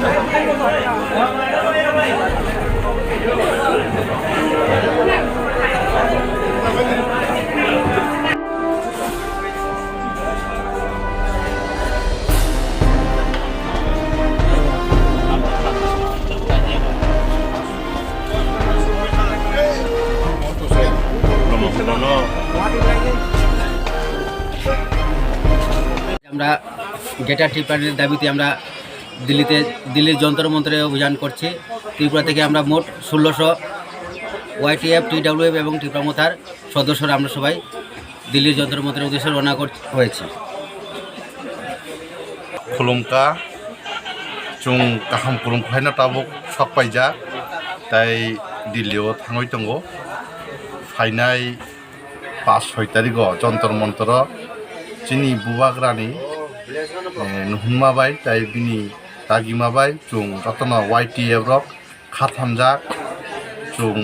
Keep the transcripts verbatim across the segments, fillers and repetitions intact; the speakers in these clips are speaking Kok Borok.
আমরা গ্রেটার ত্রিপুরাল্যান্ডের দাবিতে আমরা দিল্লিতে, দিল্লির যন্তর মন্তরে অভিযান করছি। ত্রিপুরা থেকে আমরা মোট ষোলোশো ওয়াইটিএফ, টিডাব্লিউএফ এবং ত্রিপুরা মথার সদস্যরা আমরা সবাই দিল্লির যন্তর মন্তরের উদ্দেশ্যে রওনা কর-, হয়েছি। Khulumkha, chwng kaham kwrwng khlaino tabuk sok paijak, tai Delhi o thangwi tongo. Phainai pash soi tarikh o Jontor Montor o chini bubagrani, eh, nuhunma bai tai bini dagima bai chwng jotono Y T F rok kha thamjak, chwng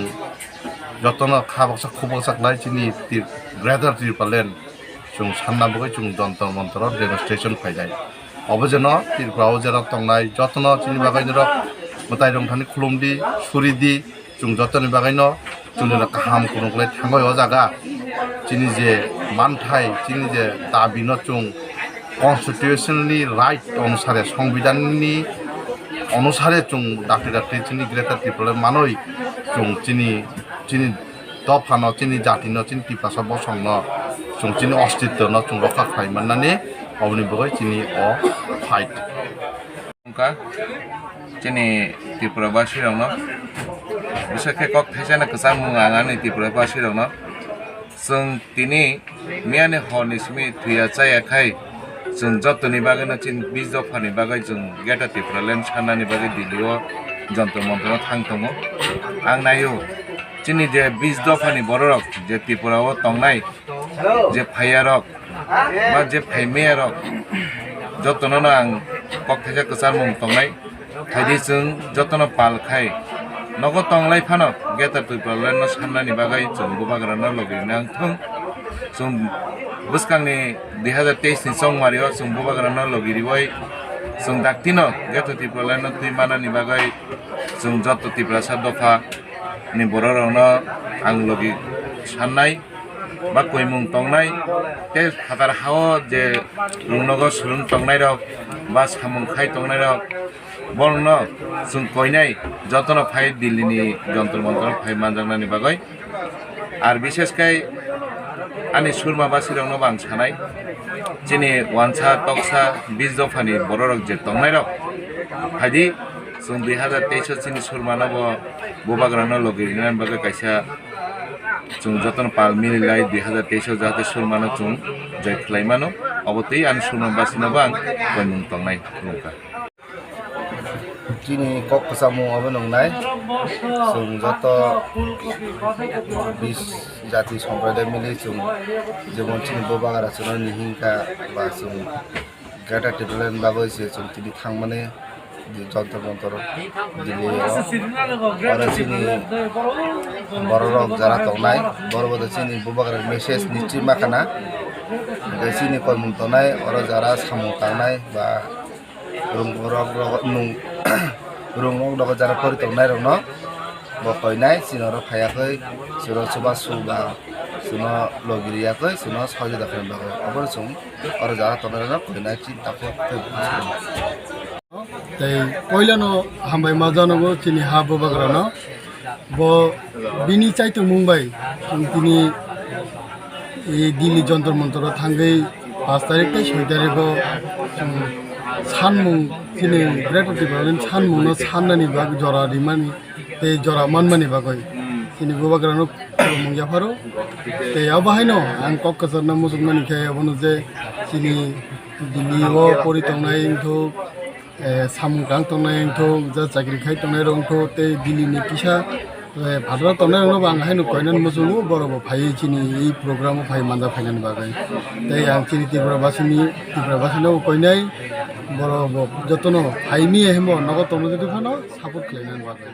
jotono kha baksa khu baksa khlai chini Tri-, Greater Tipraland chwng sanna bagwi chwng Jontor Montor o demonstration phainai. Obo jeno Tripura o jera tongnai jotono chini bagwi norok mwtai rwngthani khulumdi, suridi, chwng jotoni bagwino chwngno kaham kwrwng khlai thangwi o jaga chini je manthai, chini je dabi no chwng constitutionally right onusare, songbidanni onusare chwng dakti dakti chini Greater Tipraland manwi chwng chini, chini dophano, chini jatino, chini Tiprasa bosongno chwng chini ostitwno chwng rokha khlai mannani oboni bagwi chini o fight. Wngkha chini Tripura basirokno, bwswk khe kok thaisano kwchangmung ang ani Tripura basirokno. Chwng tini miyani horni simi thwiya chaya khai chwng jotoni bagwino chini bis dophani bagwi chwng Greater Tipraland sannani bagwi Delhi o Jontor Montor o thang tongo. Ang naio chini je bis dophani bororok je Tripura o tongnai, je phaiyarok ba je phaimayarok, jotono no ang kok thaisa kwcharmung tongnai. Phaidi chwng jotono pal khai nogo tonglai phano Greater Tipraland no sannani bagwi chwng bubagrano logi rina wngthung. Chwng bwskangni dui hazar teis ni chongmari o chwng bubagrano logi riwi chwng daktino Greater Tipraland no twi manani bagwi chwng joto Tiprasa dopha ni bororokno ang logi sannai ba koimung tongnai, tei phatar hao je rungnogo swrwng tongnairok ba samung khai tongnairok, borokno chwng koinai jotono phai Delhi ni Jontor Montor phai manjaknani bagwi. Ar bishesh khai ani Surma basirokno bo ang sanai, chini wansa toksa bis dophani bororok je tongnairok, phaidi chwng dui hazar teis o chini Surmano bo bubagrano logi rinani bagwi kaisa chwng jotono pal mililai dui hazar teis o jahate Surmano chwng joi khlai mano, obo twi ani Surma basino bo ang koimung tongnai nukha. Chini kok kwchamo obo nungnai, chwng joto bis jati sompradai mili chwng jemon chini bubagra chwngno nihingkha ba chwng Greater Tipraland bagwi se chwng tini thangmani Jontor Montor Delhi o. Oro chini bororok jara tongnai, borok bo chini bubagra message nichi ma khana. Hwnkhe chini koimung tongnai, oro jara samung tangnai ba rung rok rok nung rung rok dogo jara pori tongnai rokno bo koinai, chini oro phaiyakhoi, chwngno chubachu ba chwngno logi riyakoi, chwngno sahajyo da khaina bagwi. Obono chwng oro jara tongnai rokno koinai chini takhuk tei bukhuk. Tei poilano hambai ma janogo chini ha bubagrano. Bo bini chaitongmung bai chwng tini, e, Delhi Jontor Montor o thangwi pash tarik tei soi tarik o chwng sanmung chini Greater Tipraland sanmung no sannani bagwi jora rimani tei jora manmani bagwi chini bubagrano khulumung yapharo. Tei abo haino ang kok kwcharno muchungmani khe abono je chini Delhi o pori tongnai wngthok, eh, samung tang tongnai wngthok, ja chakri khai tongnai rok wngthok, tei Delhi ni kisa, eh, phataro tongnai rokno bo ang haino koinani muchungo, borok bo phaiwi chini ei program o phai manja phainani bagwi. Tei ang chini Tripura basini, Tripura basino bo koinai, borok bo jotono phaini himbo nogo tongna jodi phano support khlainani bagwi.